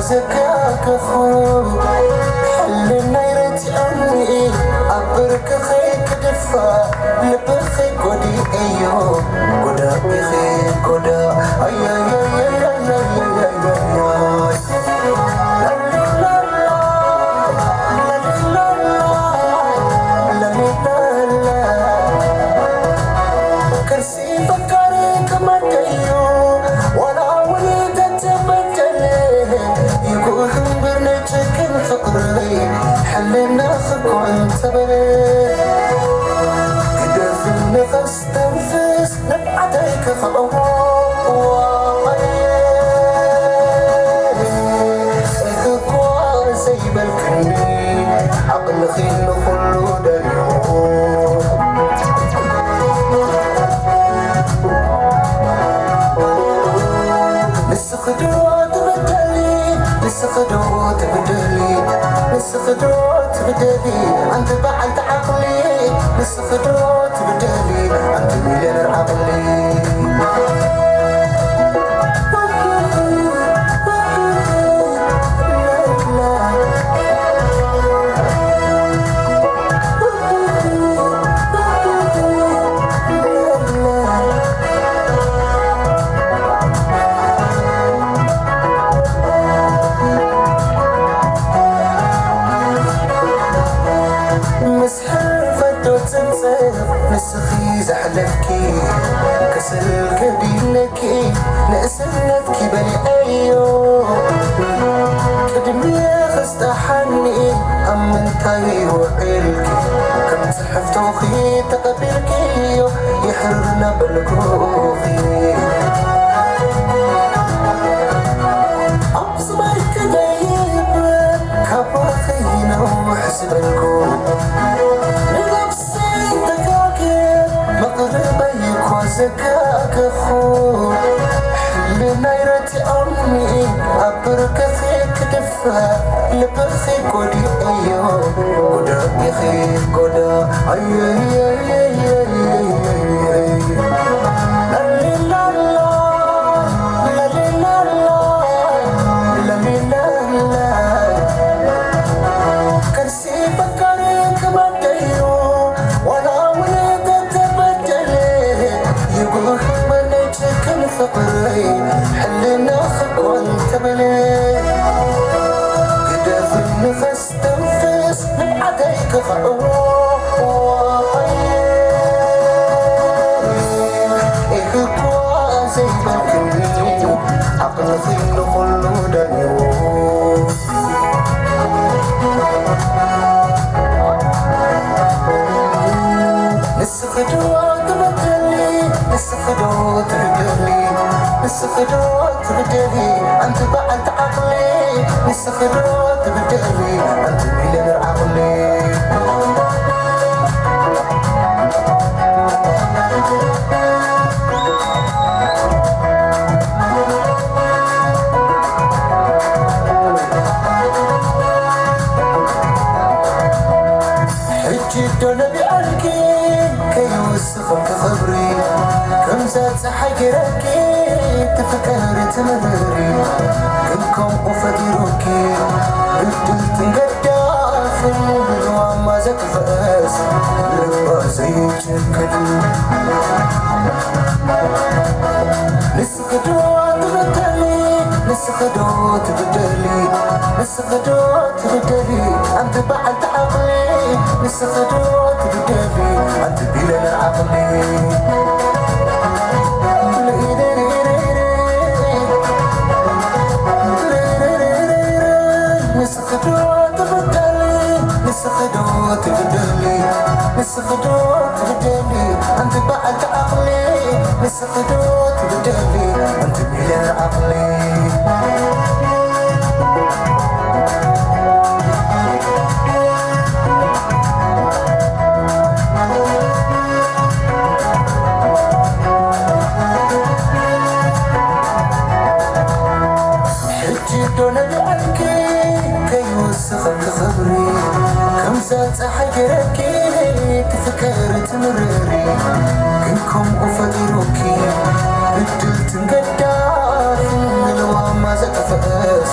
ዘጋገኹ ሕልናይ ረቲዖኒ ኣብ ብርክኺ ክድፋእ ልብኺ ጎዲኤዮ ጎዳኢኺ ጎዳ ኣያያያያያያያያይ ከርሲ ፈካሪ ክመደዩ ዋላ እውን ተተበደለ ይጉህ እምበር ናይ ጨክን ፍቕሪ ሕልና ክኮን ተበለ ግደፍ ንኸስተንፍስ ንብዓተይ ክኽዕዎ እኮ ዘይበልክኒ ዓቕልኺ ንኹሉ ደልዎ ንስኺ ዶ ትብደሊ ንስኺ ዶ ትብደሊ ንስኺ ዶ ትብደሊ ኣንቲ በዓልቲ ዓቕሊ ንስኺ ዶ ትብደሊ ኣንቲ ሚልዮነር ዓቕሊ ምስ ሕልፈት ዶ ጽንጽር ንስኺ ዘሕለፍኪ ከሰል ገዲለኪ ንእስነትኪ በሊዐዮ ቅድሚ ክስጠሓኒ ኣብ ምንታይ ውዒልኪ ከም ጽሕፍቶኺ ተቐቢልክዮ ይሕርና በልኩኺ ኣብ ስማይ ከደይብ ካባኺ ነውሕ ዝበልኩ ንነፍሰይ ተጋግየ መቕርበይ እኮ ዘጋገኹ ሕልናይ ረቲዖምኒ ኣብ ብርክኺ ክድፋእ ልብኺ ጎዲእዮ ጎዳኢኺ ጎዳ ኣየየየየየየ ፍቕረይ ሕልና ክኮን ተበለ ግደፍኒ ከስተንፍስ ንብዓተይ ክኽዕዎ ኢህኳ ዘይበልክኒ ዓቕልኺ ንኹሉ ደንዎ ንስኽዶ ትብደሊ ንስኽዶ ትብደሊ ንስኽዶ ትብደሊ ኣንቲ በዓልቲ ዓቕሊ ንስኽዶ ትብደሊ ኣንቲ ሚልዮነር ዓቕሊ ሕጂ ዶ ነቢዐልኪ ከይውስኽ ክኽብሪ ከምዛ ፀሓይ ገይረኪ ትፍቀሪ ትምህሪ ግን ከምኡ ፈጢሩኪ ብድልትን ገዳፍን ብልዋማ ዘጥፍእስ ልባ ዘይጭክን ንስኽዶ ትብደሊ ንስኽዶ ትብደሊ ንስኽዶ ትብደሊ ኣንቲ በዓልቲ ዓቕሊ ንስኽዶ ትብደሊ ኣንቲ ቢለነር ዓቕሊ ንስኽዶ ትብደሊ ንስኽዶ ትብደሊ ንስኽዶ ትብደሊ ኣንቲ በዓልቲ ዓቕሊ ንስኽዶ ትብደሊ ኣንቲ ሚልዮነር ዓቕሊ ሕጂ ዶ ነቢዐልኪ ከይወስኸኪ ክብሪ ከምዛ ፀሓይ ገይረኪ ትፍቀሪ ትምርሪ ግን ከምኡ ፈጢሩኪ ብድልትን ገዳፍን ንልዋማ ዘጥፍእስ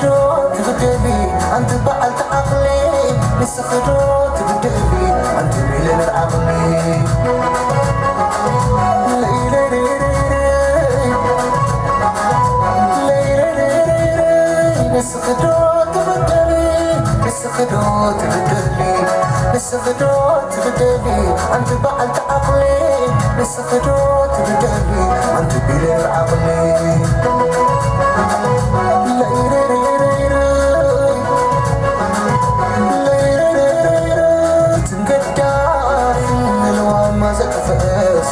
ዶ ትብደሊ ኣንቲ በዓልቲ ዓቕሊ፣ ንስኺ ዶ ትብደሊ ኣንቲ ሚልዮነር ዓቕሊ? ለይለይለይለይ፣ ለይለይለይለይ፣ ንስኺ ዶ ትብደሊ፣ ንስኺ ዶ ትብደሊ፣ ንስኺ ዶ ትብደሊ ኣንቲ በዓልቲ ዓቕሊ፣ ንስኺ ዶ ትብደሊ ኣንቲ ቢልዮነር ዓቕሊ? ለይለይለይለይ፣ ለይለይለይለይ፣ ትንገዳፍ ንልዋማ ዘጥፍእስ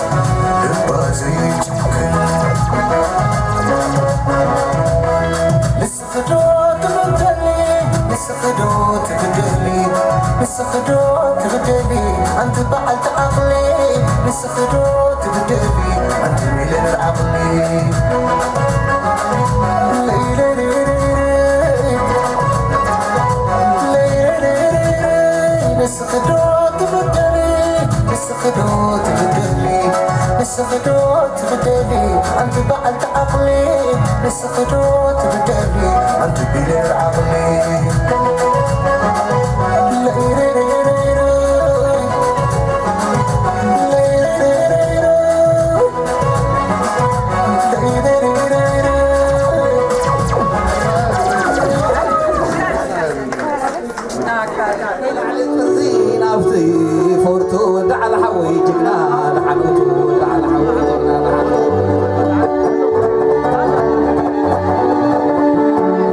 ልባ ዘይጭክን። ንስኺ ዶ ትብደሊ፣ ንስኺ ዶ ትብደሊ፣ ንስኺ ዶ ትብደሊ ኣንቲ በዓልቲ ዓቕሊ፣ ንስኺ ዶ ትብደሊ ኣንቲ ሚልዮነር ዓቕሊ? ለይለይለይለይ፣ ለይለይለይለይ፣ ንስኺ ዶ ትብደሊ፣ ንስኺ ዶ ትብደሊ፣ ንስኺ ዶ ትብደሊ ኣንቲ በዓልቲ ዓቕሊ፣ ንስኺ ዶ ትብደሊ ኣንቲ ቢልዮነር ዓቕሊ? ናብቲ ፎርቶ ወዲ ዓሊ ሓወይ ጅግና ደሓን እቱ ወዲ ዓሊ ሓወይ ጅግና ደሓን እቱ።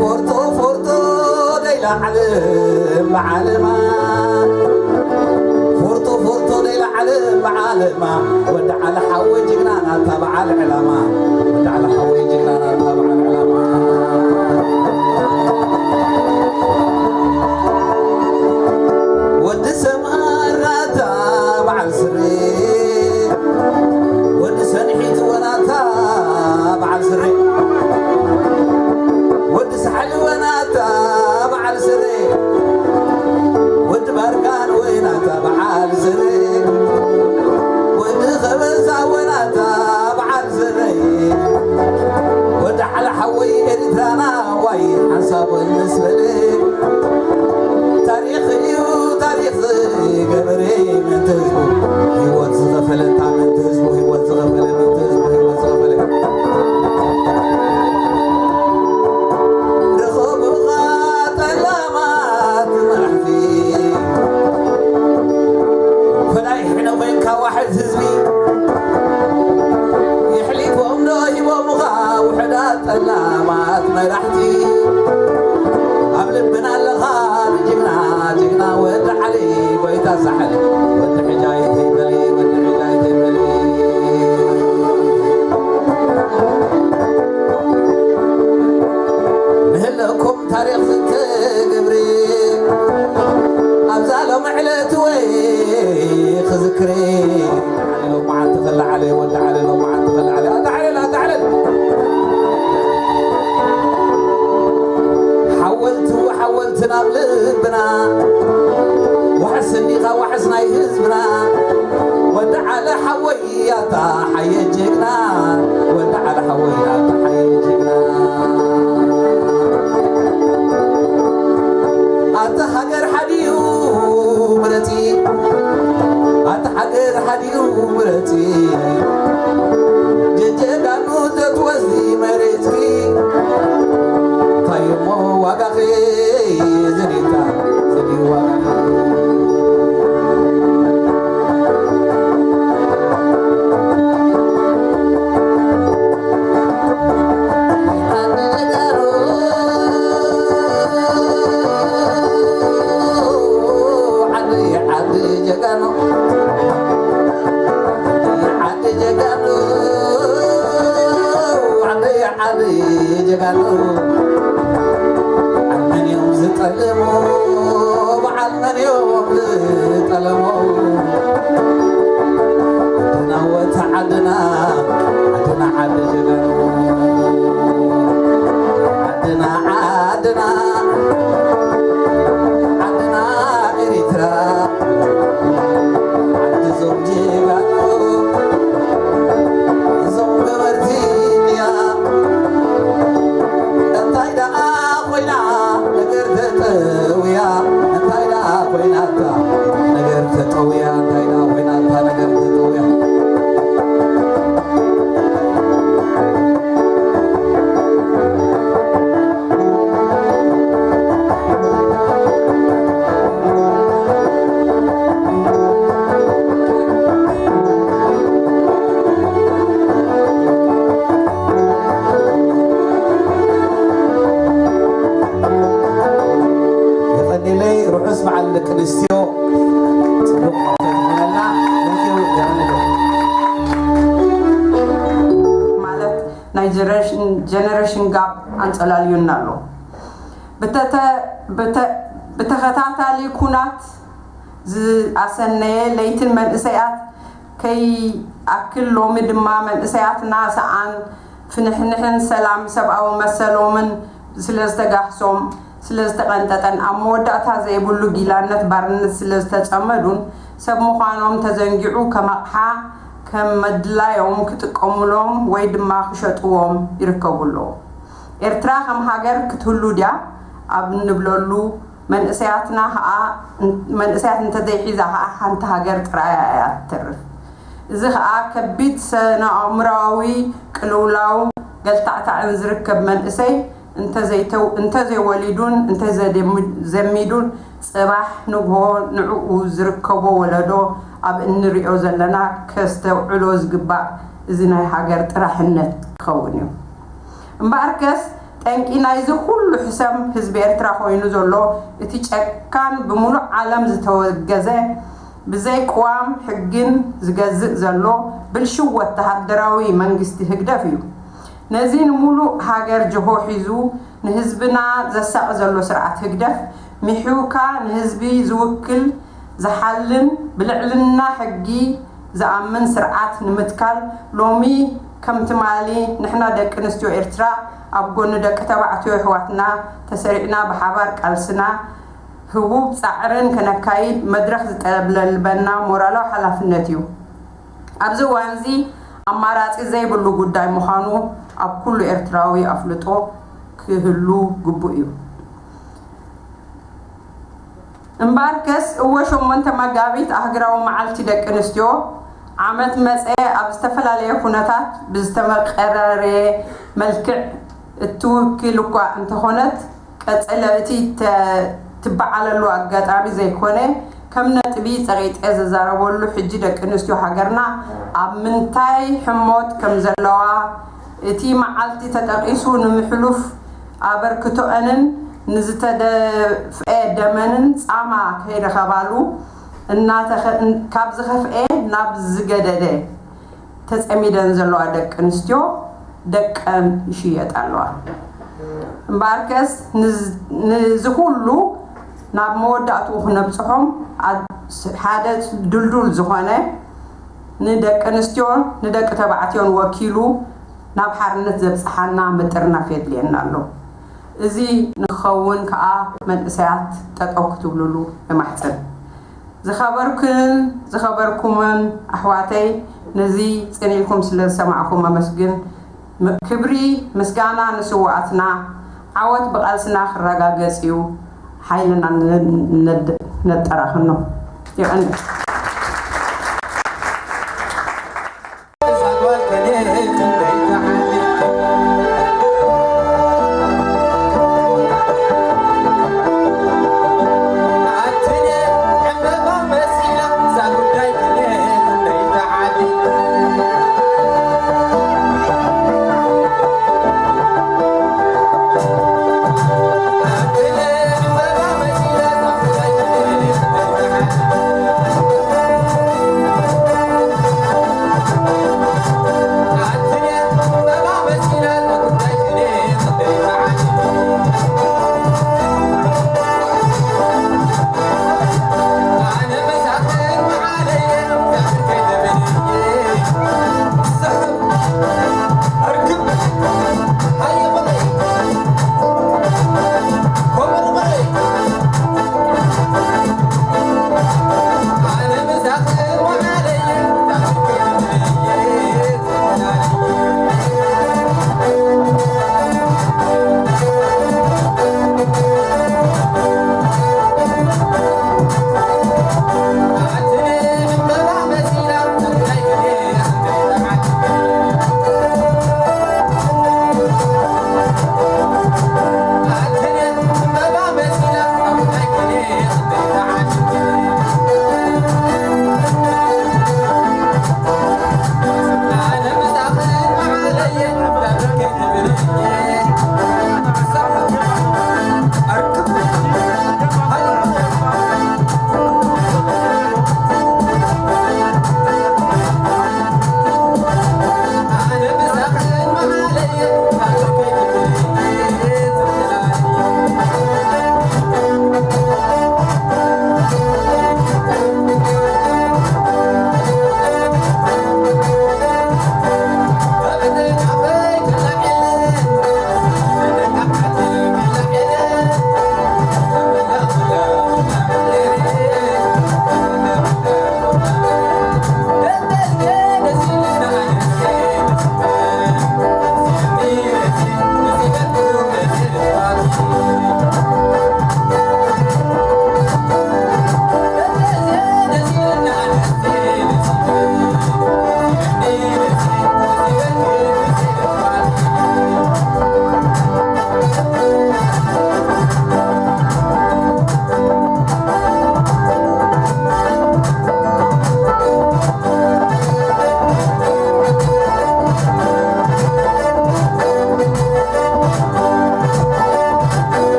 ፎርቶ ፎርቶ ደይላ ዓለም ብዓለማ ፎርቶ ፎርቶ ደይላ ዓለም ብዓለማ ወዲ ዓሊ ሓወይ ጅግና ናታ በዓል ዕላማ ወዲ ዓሊ ሓወይ ጅግና ናታ በዓል ዕላማ ወዲ ሰማራታ በዓል ስሬ ወዲ ሰንሒት ወናታ በዓል ስሬ ወዲ ሳሕል ወናታ በዓል ስሬ ወዲ ባርጋን ወናታ በዓል ስሬ ወዲ ኸበሳ ወናታ በዓል ስሬ ወዲ ዓላ ሓወይ ኤርትራና ዋይ ሓንሳብ ወል ምስ በለ ታሪኽ እዩ ታሪኽ ዝገበረ ምእንቲ ህዝቡ ህይወት ዝኸፈለ እታ ምእንቲ ህዝቡ ህይወት ዝኸፈለ ምእንቲ ህዝቡ ህይወት ዝኸፈለ ርኸቡኻ ጠላማት መራሕቲ ፈላይ ሕነ ኮይንካ ዋሕድ ህዝቢ የሕሊፎም ዶ ሂቦምኻ ውሕዳት ጠላማት መራሕቲ ኣብ ልብና ኣለኻ ጅግና ጅግና ወዲ ዓሊ ጎይታ ሳሕል ወዲ ሕጃይ ተይበሊ ወዲ ሕጃይ ተይበሊ ምህለኩም ታሪኽ ዝትግብሪ ኣብዛ ሎም ዕለት ወይ ክዝክሪ ሎም መዓልቲ ከለዓለ ወዲ ዓለ ሎም መዓልቲ ከለዓለ ኣታዓለል ኣታዓለል ሓወልቲ ሓወልቲ ናብ ልብና ዋሕስ እኒኻ ዋሕስ ናይ ህዝብና ወዲ ዓለ ሓወይ ያታ ሓየ ጅግና ወዲ ዓለ ሓወይ ያታ ሓየ ጅግና ኣታ ሃገር ሓዲኡ ምረፂ ኣታ ሃገር ሓዲኡ ምረፂ ጀጀጋኑ ተትወስዲ መሬፅኪ ታዩሞ ዋጋኺ ዝኔታ ዝኔ ዋጋኺ ጀጋኑ ዓደይ ጀጋኑ ዓደይ ጀጋኑ ዓመን እዮም ዝጠልሙ በዓል መን እዮም ዝጠለሙ ዓድና ወታ ዓድና ዓድና ዓዲ ጀጋኑ ዓድና ዓድና ዓድና ኤሪትራ ዓዲ ዞም ጀጋኑ እዞም ገበርቲ ድያ እንታይ ደኣ ኮይና ምሽንጋብ ኣንጸላልዩና ኣሎ። ብተተ- ብተ- ብተኸታታሊ ኩናት ዝኣሰነየ ለይትን መንእሰያት ከይኣክል፣ ሎሚ ድማ መንእሰያትና ሰኣን ፍንሕንሕን ሰላም ሰብኣዊ መሰሎምን ስለ ዝተጋህሶም፣ ስለ ዝተቐንጠጠን ኣብ መወዳእታ ዘይብሉ ጊላነት ባርነት ስለ ዝተጸመዱን ሰብ ምዃኖም ተዘንጊዑ ከም ኣቕሓ ከም መድላዮም ክጥቀሙሎም ወይ ድማ ክሸጥዎም ይርከቡ ኣለዉ። ኤርትራ ከም ሃገር ክትህሉ ድያ ኣብ እንብለሉ፣ መንእሰያትና ኸኣ መንእሰያት እንተዘይሒዛ ኸኣ ሓንቲ ሃገር ጥራያ እያ ትተርፍ። እዚ ኸኣ ከቢድ ሰነ ኣእምሮኣዊ ቅልውላው ገልታዕታዕን ዝርከብ መንእሰይ እንተዘይተው- እንተዘይወሊዱን እንተዘሚዱን ጽባሕ ንግሆ ንዕኡ ዝርከቦ ወለዶ ኣብ እንሪኦ ዘለና ከስተውዕሎ ዝግባእ እዚ ናይ ሃገር ጥራሕነት ክኸውን እዩ። እምበኣርከስ ጠንቂ ናይዚ ኩሉ ሕሰም ህዝቢ ኤርትራ ኮይኑ ዘሎ እቲ ጨካን ብምሉእ ዓለም ዝተወገዘ ብዘይ ቅዋም ሕግን ዝገዝእ ዘሎ ብልሽው ወተሃደራዊ መንግስቲ ህግደፍ እዩ። ነዚ ንሙሉእ ሃገር ጅሆ ሒዙ ንህዝብና ዘሳቒ ዘሎ ስርዓት ህግደፍ ሚሒውካ ንህዝቢ ዝውክል ዝሓልን ብልዕልና ሕጊ ዝኣምን ስርዓት ንምትካል ሎሚ ከም ትማሊ ንሕና ደቂ ኣንስትዮ ኤርትራ ኣብ ጎኒ ደቂ ተባዕትዮ ኣሕዋትና ተሰሪዕና ብሓባር ቃልስና ህቡብ ጻዕርን ከነካይድ መድረኽ ዝጠለበና ሞራላዊ ሓላፍነት እዩ። ኣብዚ እዋንዚ ኣማራጺ ዘይብሉ ጉዳይ ምዃኑ ኣብ ኩሉ ኤርትራዊ ኣፍልጦ ክህሉ ግቡእ እዩ። እምበኣርከስ እወ ሸሞንተ መጋቢት ኣህግራዊ መዓልቲ ደቂ ኣንስትዮ ዓመት መጸ ኣብ ዝተፈላለየ ኩነታት ብዝተመቀረረ መልክዕ እትውክል እኳ እንተኾነት ቀጸለ እቲ ተ- ትበዓለሉ ኣጋጣሚ ዘይኮነ ከም ነጥቢ ጸቒጠ ዝዛረበሉ ሕጂ ደቂ ኣንስትዮ ሃገርና ኣብ ምንታይ ሕሞት ከም ዘለዋ እቲ መዓልቲ ተጠቒሱ ንምሕሉፍ ኣበርክቶአንን ንዝተደፍአ ደመንን ጻማ ከይረኸባሉ እናተኸ- ካብ ዝኸፍኤ ናብ ዝገደደ ተጸሚደን ዘለዋ ደቂ ኣንስትዮ ደቀን ይሽየጣ ኣለዋ። እምበኣርከስ ንዝ- ንዚ ኩሉ ናብ መወዳእትኡ ክነብጽሖም ኣብ ሓደ ድልዱል ዝኾነ ንደቂ ኣንስትዮን ንደቂ ተባዕትዮን ወኪሉ ናብ ሓርነት ዘብጽሓና ምጥርናፍ የድልየና ኣሎ። እዚ ንክኸውን ከኣ መንእሰያት ጠጠው ክትብሉሉ እማሕጽን። ዝኸበርክን ዝኸበርኩምን ኣሕዋተይ፣ ነዚ ጽን ኢልኩም ስለ ዝሰማዕኩም ኣመስግን። ም- ክብሪ ምስጋና ንስውኣትና፣ ዓወት ብቓልስና ክረጋገጽ እዩ። ሓይልና ነ- ነድ- ነጠራኽኖ። የቐንየለይ።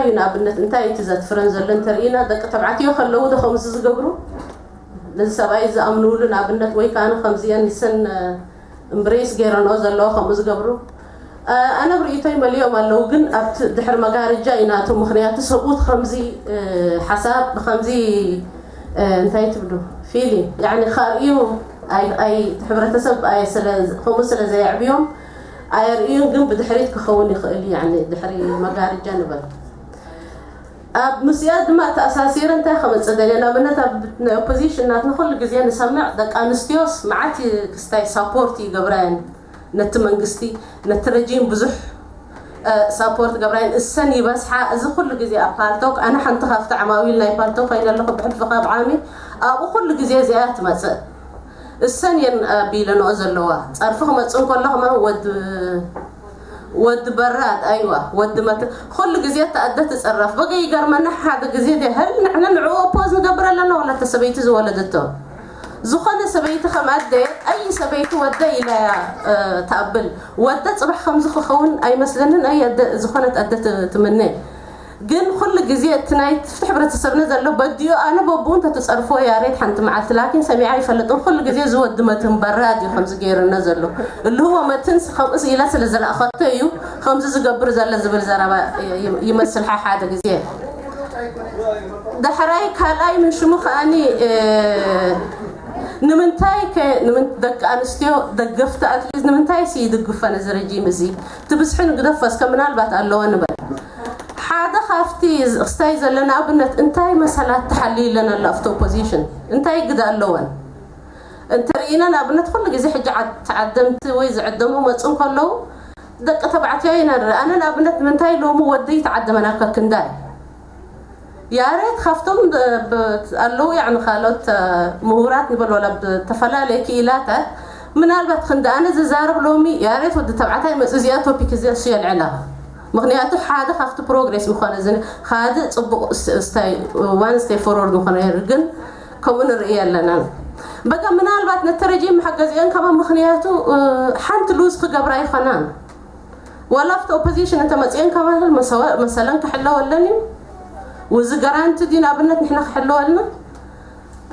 እዩ። ንኣብነት እንታይ እቲ ዘትፍረን ዘሎ እንተርኢና፣ ደቂ ተባዕትዮ ከለዉ ዶ ከምዚ ዝገብሩ? ነዚ ሰብኣይ ዝኣምንውሉ ንኣብነት፣ ወይ ከኣ ከምዚ እየን ንሰን እምብሬስ ገይረንኦ ዘለዋ ከምኡ ዝገብሩ? ኣነ ብርእይቶይ መሊኦም ኣለዉ፣ ግን ኣብቲ ድሕሪ መጋረጃ እዩ ናቱ። ምኽንያቱ ሰብኡት ከምዚ ሓሳብ ብከምዚ እንታይ ትብሉ፣ ፊሊ ያኒ ከርእዩ፣ ኣይ ሕብረተሰብ ከምኡ ስለ ዘየዕብዮም ኣየርእዩን፣ ግን ብድሕሪት ክኸውን ይኽእል እዩ። ድሕሪ መጋረጃ ንበል። ኣብ ምስኣ ድማ ተኣሳሲረ እንታይ ከመፅእ ደልየ፣ ንኣብነት ኣብ ናይ ኦፖዚሽን ናትና ኩሉ ግዜ ንሰምዕ፣ ደቂ ኣንስትዮስ መዓት ክስታይ ሳፖርት ይገብራ እየን ነቲ መንግስቲ፣ ነቲ ረጂም ብዙሕ ሳፖርት ገብራ እየን፣ እሰን ይበዝሓ። እዚ ኩሉ ግዜ ኣብ ፓልቶክ፣ ኣነ ሓንቲ ካብቲ ዓማዊል ናይ ፓልቶክ ኮይነ ኣለኹ ብሕልፊ ካብ ዓሚ፣ ኣብኡ ኩሉ ግዜ እዚኣ ትመፅእ። እሰን እየን ኣቢለንኦ ዘለዋ። ፀርፊ ክመፅእ እንከሎ ከማን ወዲ ወዲ በራድ፣ ኣይዋ፣ ወዲ መት ኩሉ ግዜ እታ ኣደ ትፅረፍ። በገ ይገርመና፣ ሓደ ግዜ ደ-፣ "ሀል ንሕና ንዕኡ ኦፖዝ ንገብር ኣለና፣ ዋላ እታ ሰበይቲ ዝወለደቶ?" ዝኾነ ሰበይቲ ከም ኣደ፣ ኣይ ሰበይቲ ወደ ኢላ እያ ትኣብል። ወደ ፅባሕ ከምዚ ክኸውን ኣይመስለንን። ኣይ ኣደ፣ ዝኾነት ኣደ ትምነ። ግን ኩሉ ግዜ እቲ ናይ ፍትሒ ሕብረተሰብና ዘሎ በዲኡ፣ ኣነ በብኡ እንተትፀርፍዎ ያሬድ ሓንቲ መዓልቲ፣ ላኪን ሰሚዓ ኣይፈልጥን። ኩሉ ግዜ እዚ ወዲ መትን በራድ እዩ ከምዚ ገይርና ዘሎ። እልህዎ መትን ከምኡስ ኢላ ስለ ዝለኣኸቶ እዩ ከምዚ ዝገብር ዘሎ ዝብል ዘረባ ይመስል። ሓ-፣ ሓደ ግዜ ዳሕራይ ካልኣይ ምን ሽሙ ከኣኒ፣ እ፣ ንምንታይ ከ-፣ ንምን-፣ ደቂ ኣንስትዮ ደገፍቲ ኣትሊት ንምንታይ ሲ ይድግፈን እዚ ረጂም እዚ? እቲ ብዝሒ ንግደፎ እስከ ምናልባት ኣለዎ ንበል። ሓደ ካብቲ ክስታይ ዘለና ኣብነት እንታይ መሰላት ተሓልዩ ኣለና ኣሎ ኣብቲ ኦፖዚሽን? እንታይ ግደ ኣለወን? እንተርኢና ንኣብነት ኩሉ ግዜ ሕጂ ዓድ-፣ ተዓደምቲ ወይ ዝዕደሙ መፁ እንከለዉ ደቂ ተባዕትዮ ኢና ንርኢ። ኣነ ንኣብነት ንምንታይ ሎሚ ወደይ ተዓደመን ኣብ ከክንዳይ? ያሬት ካብቶም ብ-፣ ብ-፣ ኣለዉ ያዕኒ ካልኦት፣ እ፣ ምሁራት ንበል ዋላ ብተፈላለየ ክኢላታት ምናልባት ክንዲ ኣነ ዝዛረብ ሎሚ ያሬት ወዲ ተባዕታይ መፅ እዚኣ ቶፒክ እዚኣ እሱ የልዕላ። ምኽንያቱ ሓደ ካብቲ ፕሮግሬስ ምኾነ እዚ ሓደ ፅቡቕ ስ-፣ ስታይ-፣ ዋን ስቴፕ ፎርወርድ ምኾነ ነይሩ፣ ግን ከምኡ ንርኢ ኣለና። በቃ ምናልባት ነቲ ረጂም መሓገዚአን ከማ ምኽንያቱ፣ እ፣ ሓንቲ ሉዝ ክገብራ ይኾናን። ዋላ ኣብቲ ኦፖዚሽን እንተመፅአን ከማን መሰወ-፣ መሰለን ክሕለወለን እዩ። ውዚ ጋራንቲ ድዩ ንኣብነት ንሕና ክሕለወልና?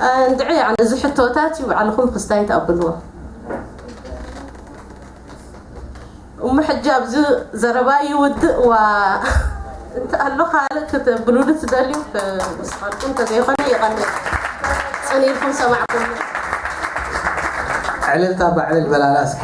እ፣ እንድዒ ያዕኒ እዚ ሕቶታት እዩ ባዕልኹም ክስታይ ትኣብልዎ። እሞ ሕጂ ኣብዚ ዘረባ ይውድእ ዋ። እንተ ኣሎ ካልእ ክትብሉሉ ትደልዩ፣ ክ-፣ ንስኻትኩም እንተዘይኮነ ይቐንእ። ጽን ኢልኩም ሰማዕኩም። ዕልልታ ባዕልል በላላ እስኪ።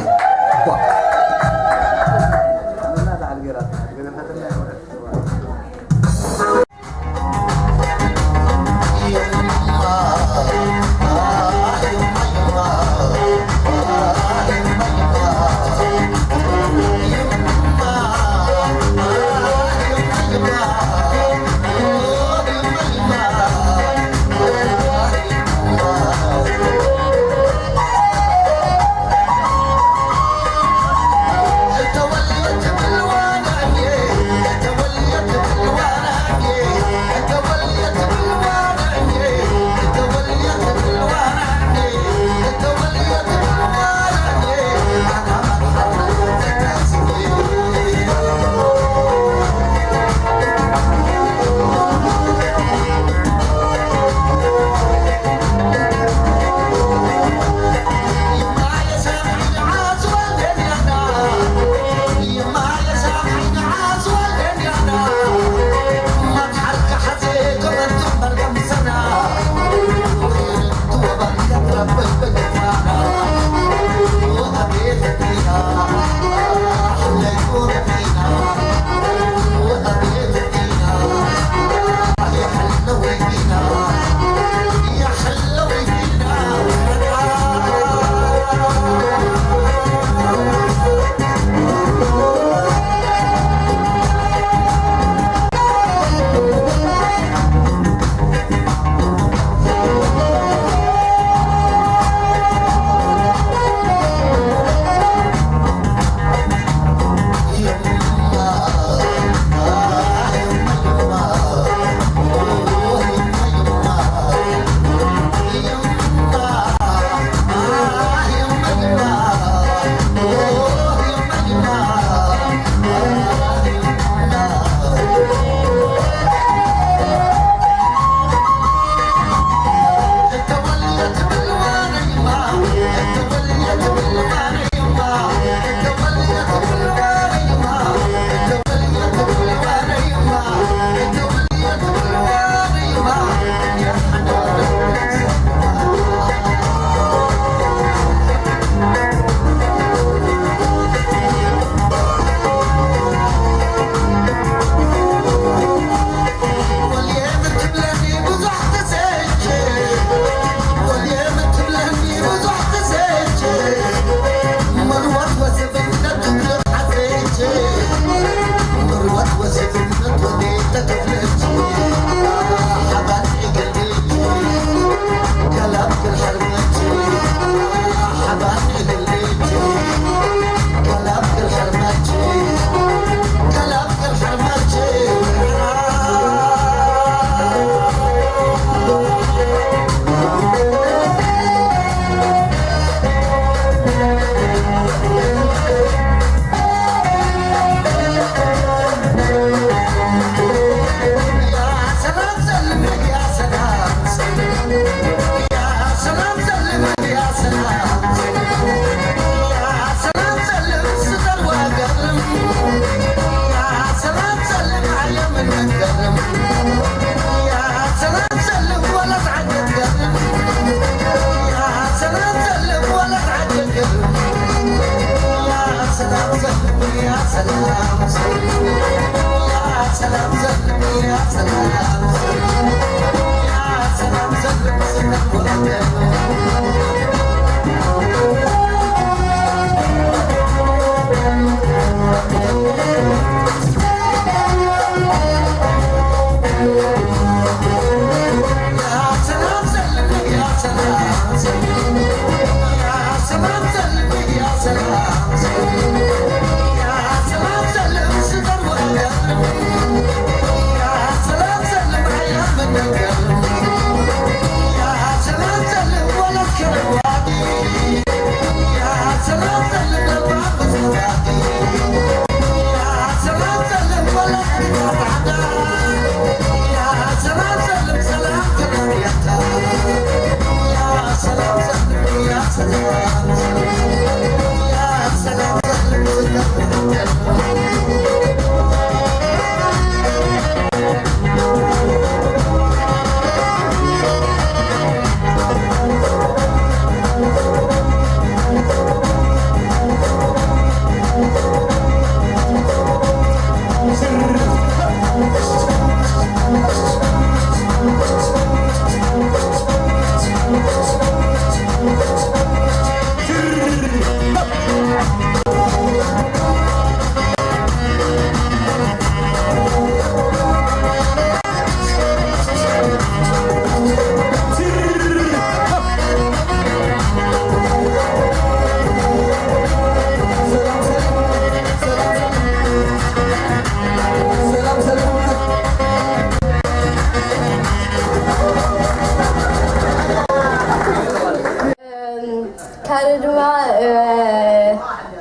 ካልእ ድማ፣ እ፣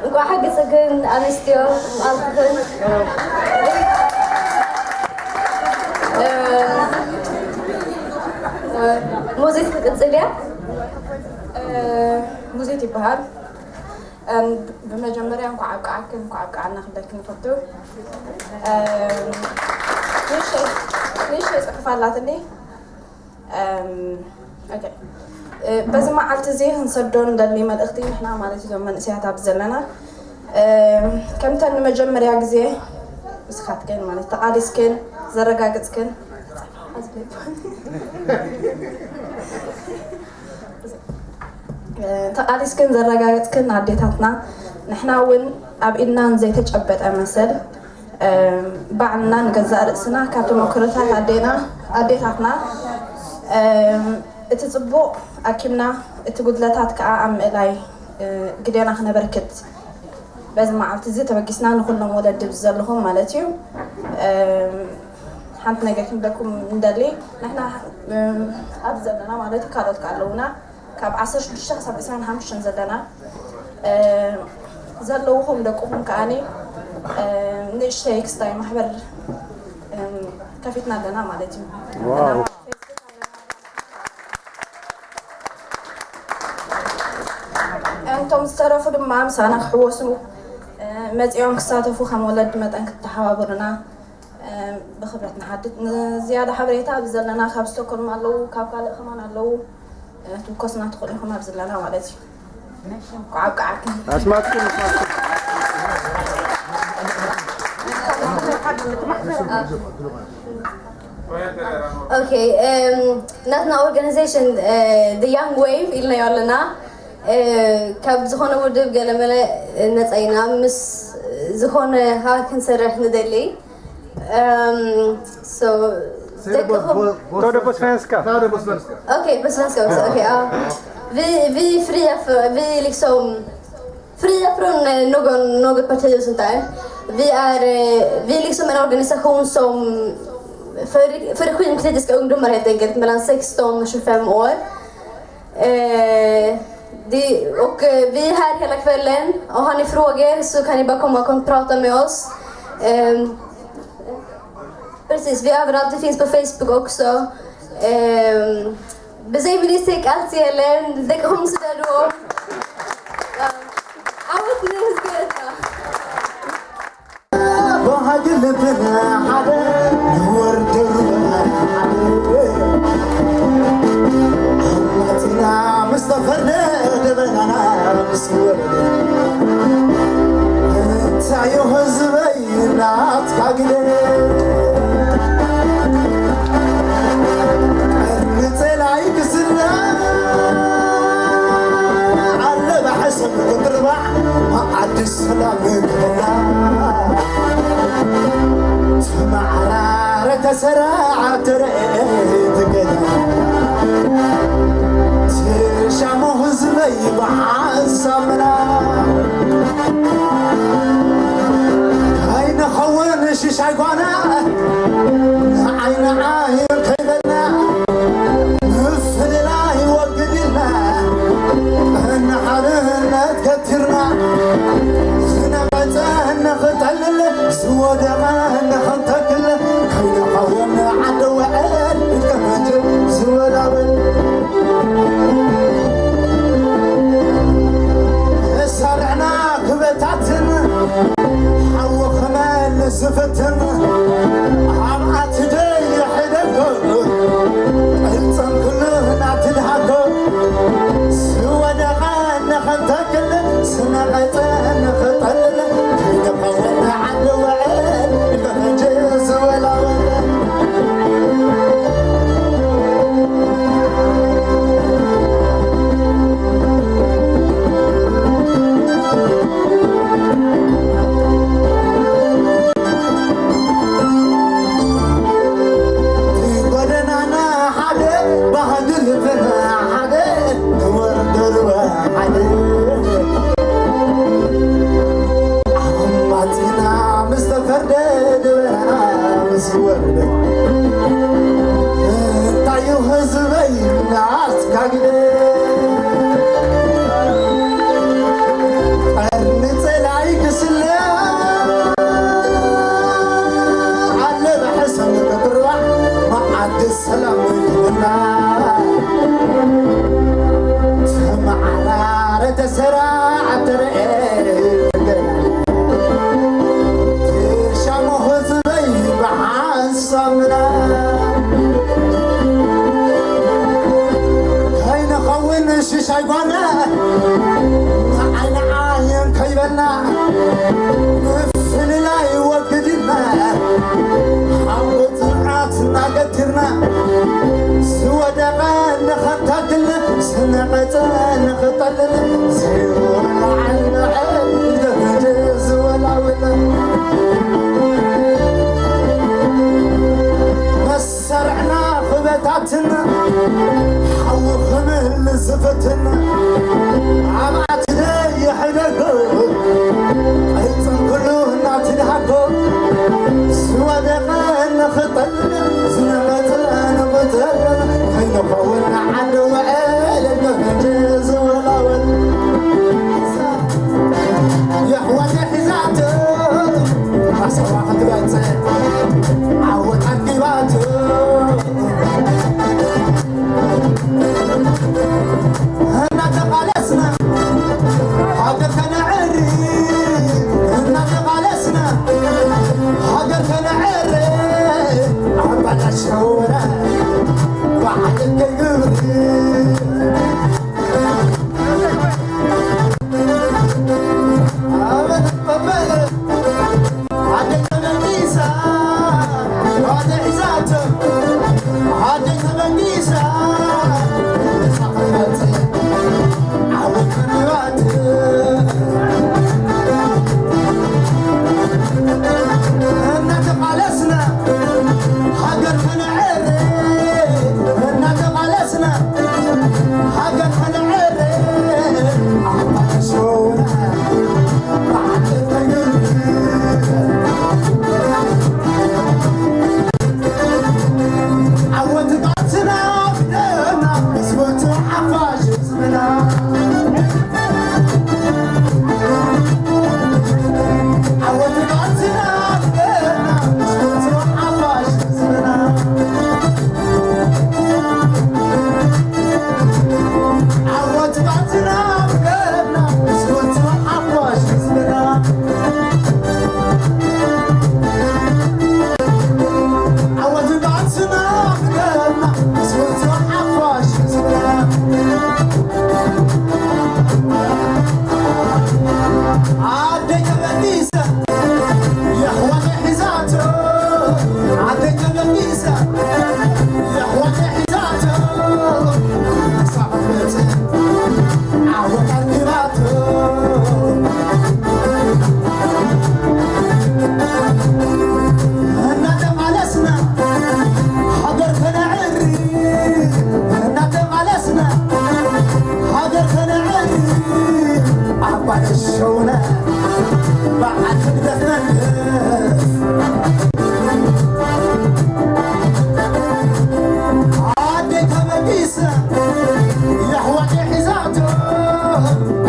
እንኳዕ ሓገዘክን ኣንስትዮ ኣልክን። እ፣ ሙዚት ክቅጽል እያ። እ፣ ሙዚት ይበሃል። እም፣ ብመጀመርያ እንኳዕ ኣብቅዓክን እንኳዕ ኣብቅዓና ክብለክን እፈቱ። እም፣ ንእሽተይ፣ ንእሽተይ ጽሑፍ ኣላትኒ። እም፣ ኦኬ። እ፣ በዚ መዓልቲ እዚ ክንሰዶ ንደሊ መልእኽቲ ንሕና ማለት እዞም መንእሰያት ኣብዚ ዘለና፣ እም፣ ከምተን ንመጀመርያ ግዜ ንስኻትክን ማለት ተቓሊስክን ዘረጋግጽክን ተቓሊስክን ዘረጋገጽክን ኣዴታትና፣ ንሕና እውን ኣብ ኢድና ዘይተጨበጠ መሰል፣ እ፣ ባዕልና ንገዛእ ርእስና ካብ ተመክሮታት ኣዴና፣ ኣዴታትና፣ እ፣ እቲ ጽቡቕ ኣኪብና፣ እቲ ጉድለታት ከኣ ኣብ ምእላይ፣ እ፣ ግዴና ክነበርክት በዚ መዓልቲ እዚ ተበጊስና ንኹሎም ወለዲ ዘለኹም ማለት እዩ። እ፣ ሓንቲ ነገር ክንብለኩም እንደሊ፣ ንሕና፣ እ፣ ኣብዚ ዘለና ማለት እዩ፣ ካልኦት ከኣ ኣለዉና። ካብ ዓሰርተ ሽዱሽተ ክሳብ ዕስራን ሓሙሽተን ዘለና፣ እ፣ ዘለውኹም ደቅኹም ከኣኒ፣ እ፣ ንእሽተይ ክስታይ ማሕበር፣ እ፣ ከፊትና ኣለና ማለት እዩ። ዋው። እንቶም ዝተረፉ ድማ ምሳና ክሕወሱ፣ እ፣ መጺኦም ክሳተፉ ከም ወለዲ መጠን ክትተሓባበሩና፣ እ፣ ብኽብረት ንሓትት። ንዝያዳ ሓበሬታ ኣብዚ ዘለና ካብ ስቶኮልም ኣለዉ፣ ካብ ካልእ ከማን ኣለዉ። እ፣ ክትውከሱና ትኽእሉ ኢኹም ኣብዚ ዘለና ማለት እዩ። እንኳዕ ኣብቅዓክን። ኣስማትኩም፣ ኣስማትኩም። ኦኬ፣ እም፣ ናትና ኦርጋናይዜሽን፣ እ፣ The Young Wave ኢልናዮ ኣለና። እ፣ ካብ ዝኾነ ውድብ ገለመለ ነጻ ኢና። ምስ ዝኾነ ሃ ክንሰርሕ ንደሊ። እም፣ so፣ ደቅኹም Todo på svenska. Okej, på svenska också. Okej, ja. Vi, vi är fria för, vi är liksom fria från, eh, någon, något parti och sånt där. Vi är, eh, vi är liksom en organisation som för, för regimkritiska ungdomar helt enkelt, mellan sexton och tjugofem år. Eh, det, och, eh, vi är här hela kvällen och har ni frågor så kan ni bara komma och kom, prata med oss. Ehm, precis, vi är överallt. Vi finns på Facebook också. Ehm, ብዘይ ሚኒስትሪ ቃልሲ የለን። ደቅኹም ስደድዎም። ዓወት ንህዝቢ ኤርትራ። ባህጊ ልብና ሓደ፣ ንወርድና ሓደ። ኣምላኽና ምስ ተፈርደ፣ ደበናና ምስ ወረደ። እንተ ኣዮ ህዝበይ ናትካ ግደ፣ ቀርኒ ጸላይ ክስለ ኣለ ባሕሰብ ክብርባዕ፣ መዓዲ ሰላም ክብላ፣ ተመዓራረ ተሰራዓ ተረኤ ትገዳ፣ ትሻሞ ህዝበይ ብሓንሳምና ኣይንኸውን ሽሻይ ጓና፣ ንዓይ ንዓይ ከይበልና፣ ምፍልላይ ወግድልና፣ ንሓድነት ገቲርና፣ ዝነቐጸ ንኽጠልል፣ ዝወደቐ ንኽንተክል፣ ከይንኸውን ዓዲ ውዕል፣ ንድገም እንጂ ዝወላወል። መሳርዕና ክበታትን፣ ሓዊ ክመልስ ዝፍትን፣ ኣብ ኣቲ ደይ ይሕደጎ፣ ቅልጽም ኩሉ ናቲ ድሃጎ፣ ዝወደቐ ንኽንተክል፣ ዝነቐጸ ንኽጠልል፣ ከይንኸውን ዓዲ ውዕል፣ ንድገም እንጂ ዝወላወል። እቲ ጎደናና ሓደ፣ ባህጊ ልብና ሓደ፣ ንወርደርወ ሓደ። ዓማጺና ምስ ተፈርደ፣ ደበና ምስ ወረደ፣ እንታዩ ህዝበይ ናትካ ግደ፣ ቀርኒ ጸላይ ክስለ ኣለ ብሕሰም ክብርባዕ፣ መዓዲ ሰላም ይብልና፣ ተመዓራረ ተሰራዕ ተረኤ፣ ትሻሞ ህዝበይ ብሓንሳምና፣ ከይንኸውን ሽሻይ ጓና፣ ንዓይ ንዓይ ከይበልና፣ ምፍልላይ ወግድና፣ ሓዊ ጽንዓት እናገትርና፣ ዝወደቐ ንኸንታግል፣ ዝነቐጸ ንኽጠልል፣ ዘይወላዓል በዐል ደረጀ ዝወላወለ። መሳርዕና ክበታትን፣ ሓዊ ክምል ዝፍትን፣ ኣብ ኣቲ ደይ ይሕደግ፣ ኣይጽን ኩሉ እናትድሃጎ፣ ዝወደቐ ንኽጠል፣ ዝነቐጸ ንቕተል፣ ከይንኸውን ዓዲ ውዕል፣ ደረጀ ዝወላወል። ኣሸውነ በዓል ህግደፍ መንግስት ኣደይ ተበጊሰ የሕዋተይ ሒዛቶ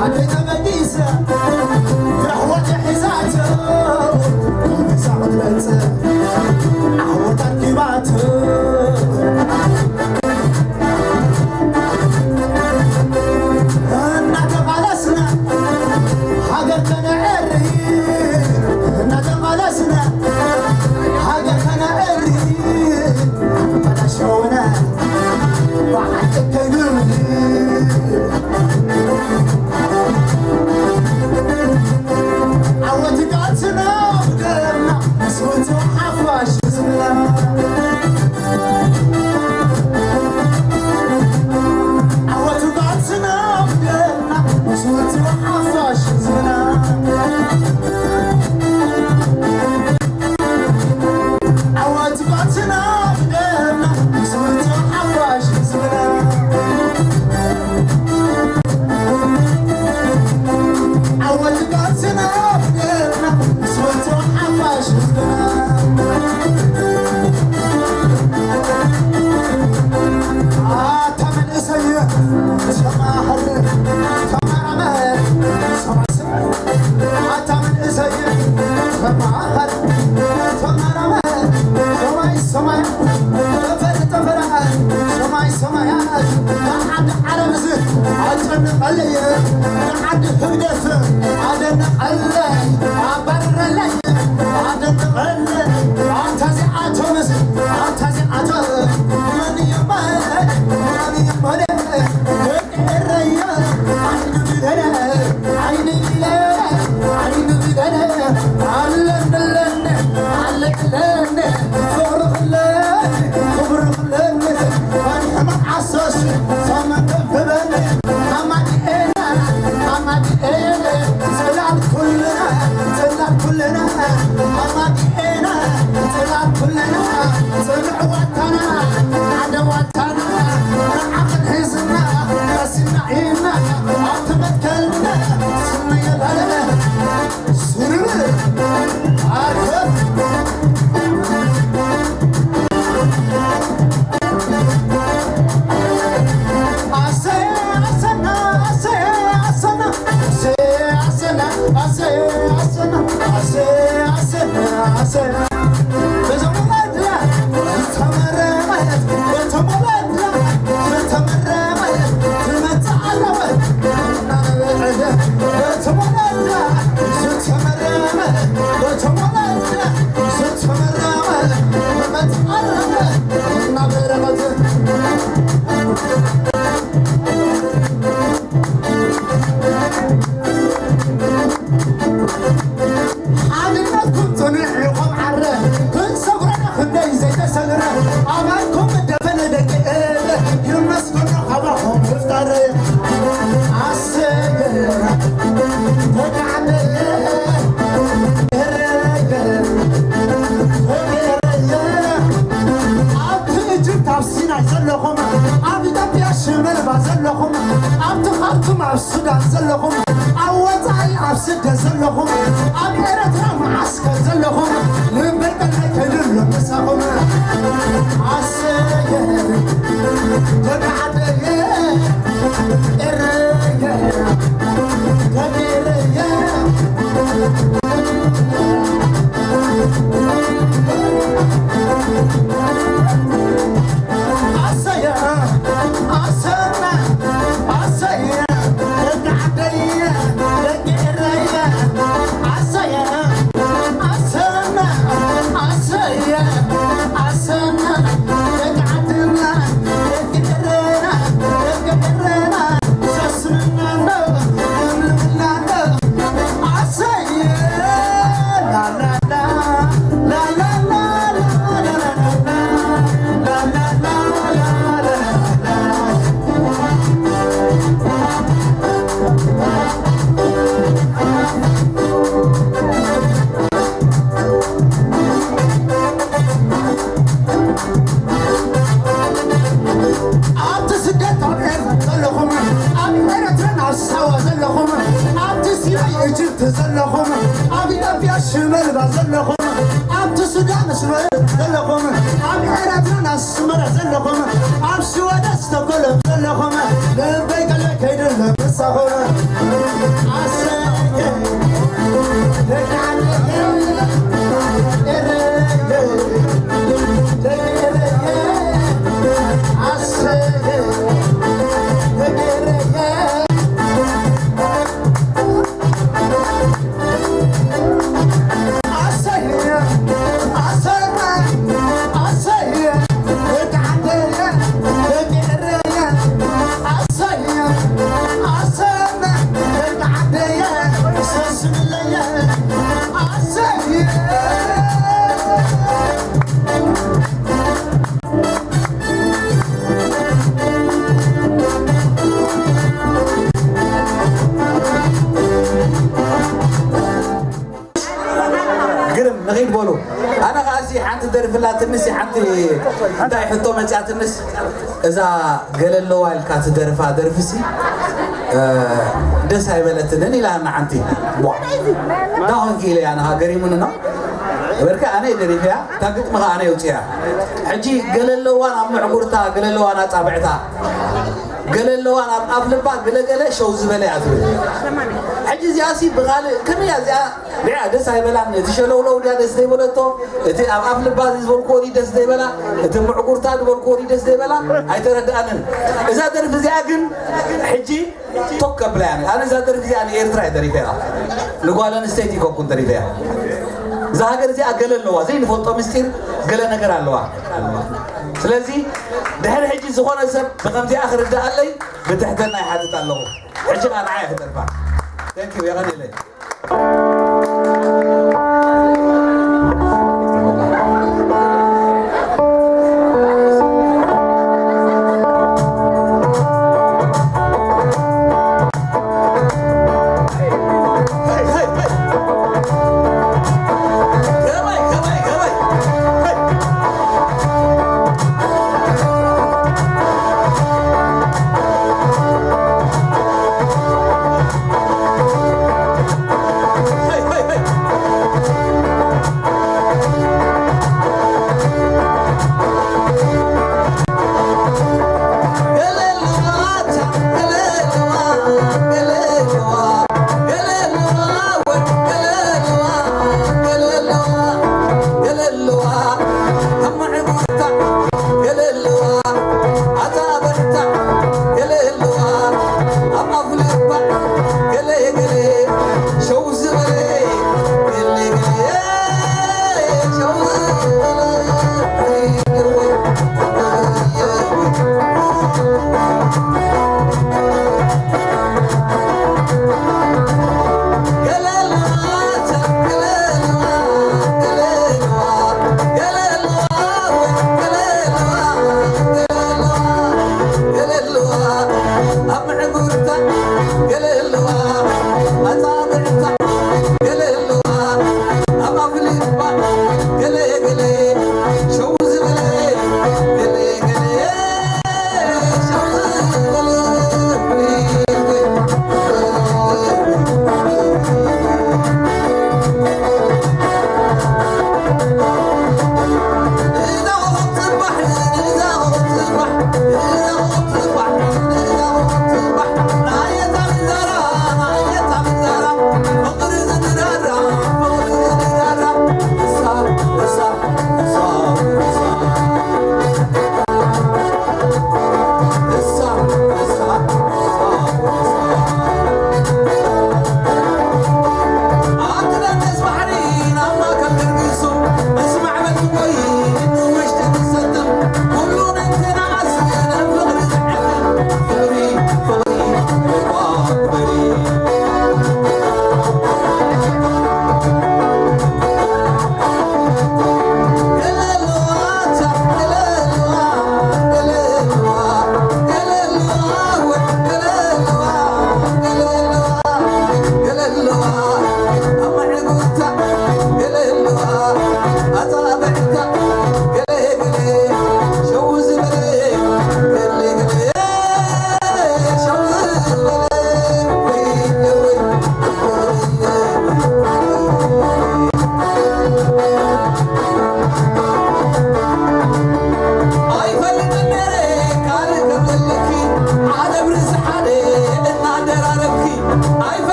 ኣደይ ተበጊሰ የሕዋተይ ሒዛቶ ብዛዕባ ትመጽእ ዓወት ኣርኪባቶ እናተቓለስና ሃገር ከነዕሪ እናተቓለስና ሃገር ከነዕሪ በላሸውና በዓል ከይኑኒ ዓወት ቃልስና ብደምና ምስ ውጹዕ ሓፋሽ ህዝብና ዓወት ቃልስና ብደምና ምስ ውጹዕ ሓፋሽ ህዝብና ዓወት ቃልስና ብደምና ምስ ውጹዕ ሓፋሽ ህዝብና ዓወት ቃልስና ብደምና ምስ ውጹዕ ሓፋሽ ህዝብና ኣታ መንእሰይ ተማሃር ተመራመር ሰማስም ኣታ መንእሰይ ተማሃር ተመራመር ሰማይ ሰማይ ጠፈር ጠፈር ሰማይ ሰማያት ንዓዲ ዓረብስ ኣጨንቐለይ ንዓዲ ህግደፍ ኣደንቐለይ ኣባርረለይ ኣደንቐለይ ኣታ ዚኣቶምስ ኣታ ዚኣቶም መን እዮም መን እዮም መን እዮም ኤረየ ዓይኒ ቢለነ ዓይኒ ቢለነ ዓይኒ ቢለነ ኣለንለነ ኣለቅለነ ፍቕሪ ክለኒ ክብሪ ክለኒ ፈንሕመ ዓሶሽ ሰመን ደብበኒ ኣማኒኤለ ኣማኒኤለ ጽላል ኩልና ጽላል ኩልና ኣማኒኤለ ጽላል ኩልና ጽንዕ ዋልታና ሓደ ዋልታና ንዓኽን ሒዝና ቀሲና ኢና ኣብቲ መትከልና ስመየላለ ስርር ኣርፈ ሓድነትኩም ጽኑዕ እዩ ከም ዓረ ክንሰግረና ክንደይ ዘይተሰግረ ኣባልኩም ደፈነ ደቂ ኤረ ይመስገኖ ካባኹም ምፍጣረ ኣሰየ ተቃዕደየ ኤረየ ኤረየ ኣብቲ ኢጅፕት ኣብ ሲናይ ዘለኹም ኣብ ኢትዮጵያ ሽመልባ ዘለኹም ኣብቲ ካርቱም ኣብ ሱዳን ዘለኹም ኣብ ወፃኢ ኣብ ስደት ዘለኹም ኣብ ኤረትራ መዓስከር ዘለኹም ልበይ ቀልበይ ከይዱ ኣሎ ምሳኹም ኣሰየ ደቂ ዓደየ ኤረየ ደቂ ኤረየ ኣሰየ ኣሰና ኣሰየ ደቂ ዓደየ ደቂ ኤረየ ዘለኹም ኣብ ኢትዮጵያ ሽመልባ ዘለኹም ኣብቲ ሱዳን ሽመል ዘለኹም ኣብ ኤረትራን ኣስመራ ዘለኹም ኣብ ሽወደን ስቶኮልም ዘለኹም ልበይ ቀልበይ ከይድለ ምሳኹም ኣሰየ ደቂ ዓደየ ኤረየ ደቂ ኤረየ ኣሰየ ደቂ ኤረየ ግርም ንኺድ በሉ። ኣነ ኸዓ ሲ ሓንቲ ደርፊ ላትንስ ሓንቲ እንታይ ሕቶ መፅያትንስ እዛ ገለለዋ ኢልካ ትደርፋ ደርፊሲ ደስ ኣይበለትንን ኢላና ሓንቲ ቧ ዳኾንኪ ኢለ ኣነ ኸዓ ገሪሙኒ ነው በርከ ኣነ ደሪፈያ እታ ግጥሚ ኸዓ ኣነ የውፅያ ሕጂ ገለለዋን ኣብ ምዕጉርታ ገለለዋን ኣፃብዕታ ገለ ኣለዋ ናብ ኣፍ ልባ ገለገለ ሸው ዝበለ እያ ትብል። ሕጂ እዚኣሲ ብኻልእ ከመይ እያ እዚኣ ሪኣ ደስ ኣይበላን። እቲ ሸለውለው ድያ ደስ ዘይበለቶ፣ እቲ ኣብ ኣፍ ልባ ዝበልክዎ ድዩ ደስ ዘይበላ፣ እቲ ምዕጉርታ ዝበልክዎ ድዩ ደስ ዘይበላ ኣይተረድኣንን። እዛ ደርፊ እዚኣ ግን ሕጂ ቶክ ከብላ እያ። ኣነ እዛ ደርፊ እዚኣ ንኤርትራ እየ ደሪፈያ፣ ንጓል ኣንስተይቲ ይከኩን ደሪፈያ። እዛ ሃገር እዚኣ ገለ ኣለዋ ዘይንፈልጦ ምስጢር ገለ ነገር ኣለዋ። ስለዚ ድሕሪ ሕጂ ዝኾነ ሰብ ብኸምዚኣ ክርድኣለይ ብትሕትና ይሓትት ኣለኹ። ሕጂ ኸኣ ንዓይ ክደርፋ። Thank you፣ የቐንየለይ።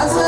ኣዛ